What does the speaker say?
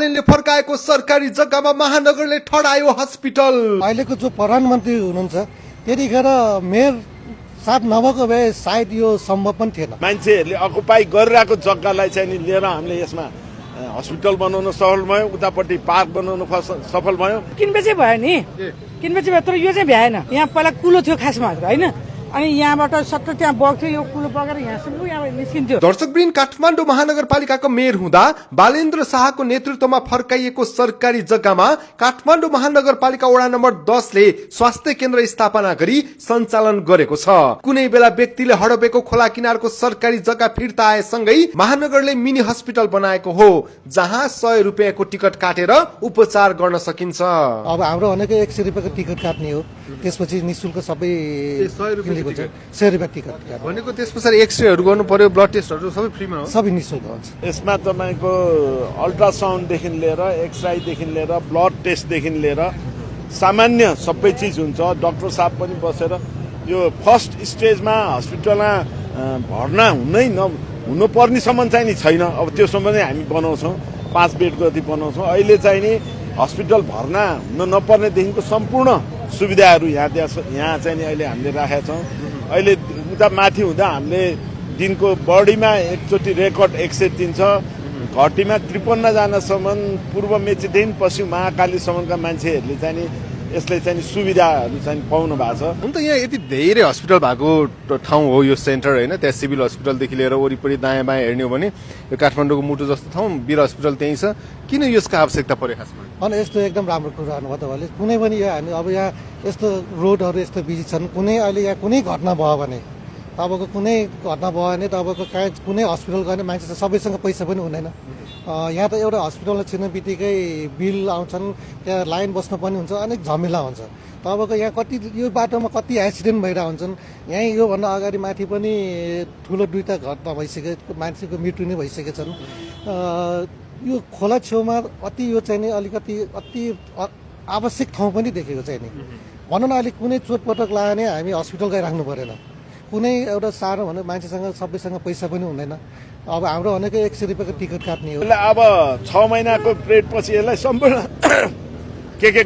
बालेनले फर्काएको सरकारी जग्गामा महानगरले ठडायो हस्पिटल। अहिलेको जो प्रधानमन्त्री हुनुहुन्छ त्यतिखेर मेयर साथ नभएको भए सायद यो सम्भव पनि थिएन। मान्छेहरूले अकुपाई गरिरहेको जग्गालाई चाहिँ नि लिएर हामीले यसमा हस्पिटल बनाउन सफल भयो, उतापट्टि पार्क बनाउन सफल भयो। किनबेची भयो नि, किनबेची भयो, तर यो चाहिँ भ्याएन। यहाँ पहिला कुलो थियो खासमा होइन, अनि यहाँबाट सट्ट त्यहाँ बग्थ्यो, यो कुलो बगेर यहाँसम्म यहाँ निस्किन्थ्यो। दर्शकवृन्द, काठमाडौँ महानगरपालिकाको मेयर हुँदा बालेन्द्र शाहको नेतृत्वमा फर्काइएको सरकारी जग्गामा काठमाडौँ महानगरपालिका वडा नम्बर 10 ले स्वास्थ्य केन्द्र स्थापना गरी सञ्चालन गरेको छ। कुनै बेला व्यक्तिले हडपेको खोला किनारको सरकारी जग्गा फिर्ता आएसँगै महानगरले मिनी हस्पिटल बनाएको हो, जहाँ 100 रुपियाँको टिकट काटेर उपचार गर्न सकिन्छ। अब हाम्रो भनेको 100 रुपियाँको टिकट काट्ने हो, त्यसपछि निशुल्क सबै 100 रुपियाँ टिकट भनेको त्यस पछाडि एक्सरेहरू गर्नु पर्यो, ब्लड टेस्टहरू सबै फ्रीमा हो, सबै निशुल्क हुन्छ। यसमा तपाईँको अल्ट्रासाउन्डदेखि लिएर एक्सराईदेखि लिएर ब्लड टेस्टदेखि लिएर सामान्य सबै चिज हुन्छ। डाक्टर साहब पनि बसेर यो फर्स्ट स्टेजमा हस्पिटलमा भर्ना हुनुपर्नेसम्म चाहिँ नि छैन। अब त्योसम्म नै हामी बनाउँछौँ, 5 बेड जति बनाउँछौँ। अहिले चाहिँ नि हस्पिटल भर्ना हुन नपर्नेदेखिको सम्पूर्ण सुविधाहरू यहाँ चाहिँ नि अहिले हामीले राखेका छौँ। अहिले उता माथि हुँदा हामीले दिनको बढीमा एकचोटि रेकर्ड 103 छ, घटीमा 53 जनासम्म पूर्व मेचीदेखि पश्चिम महाकालीसम्मका मान्छेहरूले चाहिँ नि यसले चाहिँ सुविधाहरू चाहिँ पाउनु भएको छ। हुन त यहाँ यति धेरै हस्पिटल भएको ठाउँ हो यो सेन्टर होइन, त्यहाँ सिभिल हस्पिटलदेखि लिएर वरिपरि दायाँ बायाँ हेर्ने हो भने यो काठमाडौँको मुटु जस्तो ठाउँ वीर हस्पिटल त्यही छ। किन यसको आवश्यकता पर्यो खासमा? अनि यस्तो एकदम राम्रो कुरा गर्नुभयो तपाईँले। कुनै पनि यहाँ अब यहाँ यस्तो रोडहरू यस्तो बिजी छन्, कुनै अहिले यहाँ कुनै घटना भयो भने तपाईँको कुनै घटना भयो भने तपाईँको कहीँ कुनै हस्पिटल गर्ने मान्छे सबैसँग पैसा पनि हुँदैन। यहाँ त एउटा हस्पिटलमा छिर्ने बित्तिकै बिल आउँछन्, त्यहाँ लाइन बस्नु पनि हुन्छ, अनेक झमेला हुन्छ। तपाईँको यहाँ कति यो बाटोमा कति एक्सिडेन्ट भइरहेको हुन्छन्। यहीँ योभन्दा अगाडि माथि पनि ठुलो 2टा घटना भइसक्यो, मान्छेको मृत्यु नै भइसकेका छन्। यो खोला छेउमा अति यो चाहिँ नि अलिकति अति आवश्यक ठाउँ पनि देखेको चाहिँ नि। भनौँ न अलिक कुनै चोटपटक लाग्यो भने हामी हस्पिटल गइराख्नु परेन। कुनै एउटा साह्रो भने मान्छेसँग सबैसँग पैसा पनि हुँदैन। अब हाम्रो भनेको 100 रुपियाँको टिकट काट्ने हो। अब 6 महिनाको पिरियड पछि यसलाई सम्पूर्ण के